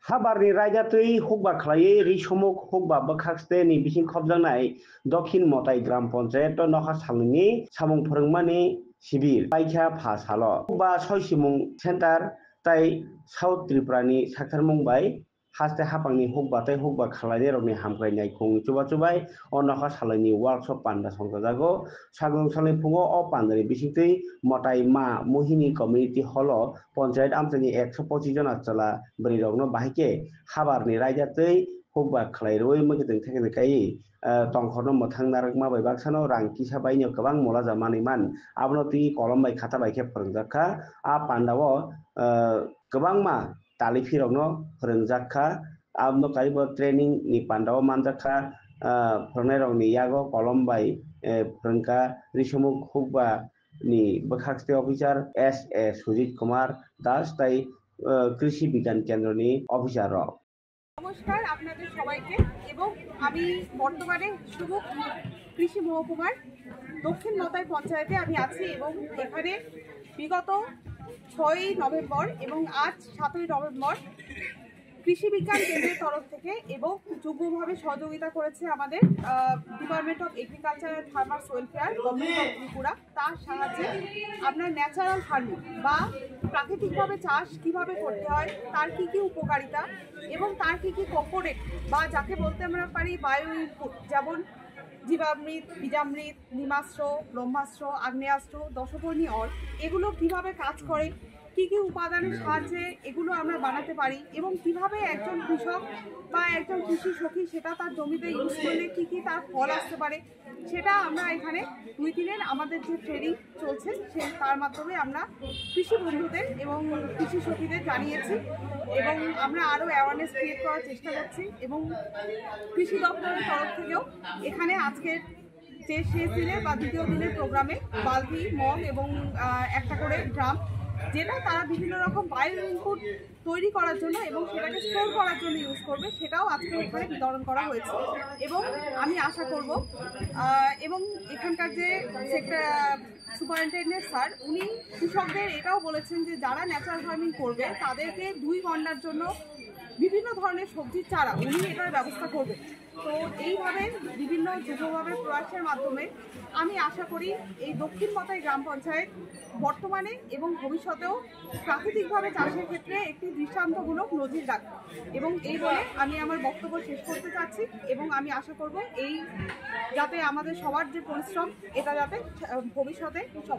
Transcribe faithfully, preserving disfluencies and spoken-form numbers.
Habarni raida twi hukba khlaiwi Risomuk hukba bwkhakste ni bising khopjaknai Dokhin Motai Gram Panchayat o nokha salnwini samung phwrwngmani sibir paikha pha salo. Hukba soisimung center tai South Tripura ni saktharmung bai haste hapangni hukba tei hukba khlainairokni hamkrai naikhung chuba chubai o nokha salaini workshop panda songchajago. Sakjwng salni phungo o pandani bisingtwi Motai Ma Mohini Community Hall o Panchayat amchaini ekso pochis jona chwla bwrwirokno bahai khe habarni raida twi hukba khlai rwui mwkhwtwng thekeni kai, ah, tongkhorno mwthang narwkma bai baksano rang kisa baino kwbang molaja manwi man. Abono twi kolom bai khata bai khe phwrwngjak kha. A pandao, ah, kwbangma talipirokno phwrwngjak kha. Abono kaibo training ni pandao manjak kha, ah, phwrwngnairokni yago kolom bai, eh, phwrwngkha Risomuk hukba ni bwkhakste officer S A Sujit Kumar Das tai, eh, Krishi Bigyan Kendro ni officer rok. নমস্কার আপনাদের সবাইকে। এবং আমি বর্তমানে সুমুক কৃষি মহকুমার দক্ষিণ মতাই পঞ্চায়েতে আমি আছি এবং এখানে বিগত ছয়ই নভেম্বর এবং আজ সাতই নভেম্বর কৃষি বিজ্ঞান কেন্দ্রের তরফ থেকে এবং যোগ্যভাবে সহযোগিতা করেছে আমাদের department of agriculture and farmers welfare, government of Tripura. তার সাহায্যে আপনার ন্যাচারাল ফার্মিং বা প্রাকৃতিকভাবে চাষ কিভাবে করতে হয়, তার কি কি উপকারিতা এবং তার কি কি কম্পোনেন্ট বা যাকে বলতে আমরা পারি বায়ো ইনপুট, যেমন জীবামৃত, বীজামৃত, নিমাস্ত্র, ব্রহ্মাস্ত্র, আগ্নেয়াস্ত্র, দশপর্ণী অর, এগুলো কিভাবে কাজ করে, কি কি উপাদানের সাহায্যে এগুলো আমরা বানাতে পারি এবং কিভাবে একজন কৃষক বা একজন কৃষি সখী সেটা তার জমিতে ইউজ করলে কি কি তার ফল আসতে পারে, সেটা আমরা এখানে দুই দিনের আমাদের যে ট্রেনিং চলছে, সে তার মাধ্যমে আমরা কৃষি বন্ধুদের এবং কৃষি সখীদের জানিয়েছি এবং আমরা আরও অ্যাওয়ারনেস ক্রিয়েট করার চেষ্টা করছি। এবং কৃষি দপ্তরের তরফ থেকেও এখানে আজকের যে শেষ দিনে বা দ্বিতীয় দিনের প্রোগ্রামে বালতি, মগ এবং, আহ, একটা করে ড্রাম, যেটা তারা বিভিন্ন রকম বায়ো ইনপুট তৈরি করার জন্য এবং সেটাকে স্টোর করার জন্য ইউজ করবে, সেটাও আজকে এখানে বিতরণ করা হয়েছে। এবং আমি আশা করব, আহ, এবং এখানকার যে সেক্টর সুপারিনটেন্ডেন্ট স্যার, উনি কৃষকদের এটাও বলেছেন যে যারা ন্যাচারাল ফার্মিং করবে, তাদেরকে দুই গন্ডার জন্য বিভিন্ন ধরনের সবজির চারা উনি এটার ব্যবস্থা করবেন। তো এইভাবে বিভিন্ন যুগভাবে প্রয়াসের মাধ্যমে আমি আশা করি এই দক্ষিণ মতাই গ্রাম পঞ্চায়েত বর্তমানে এবং ভবিষ্যতেও প্রাকৃতিকভাবে চাষের ক্ষেত্রে একটি দৃষ্টান্তমূলক নজির রাখবে। এবং এই বলে আমি আমার বক্তব্য শেষ করতে চাচ্ছি এবং আমি আশা করব এই যাতে আমাদের সবার যে পরিশ্রম, এটা যাতে, আহ, ভবিষ্যতে সফল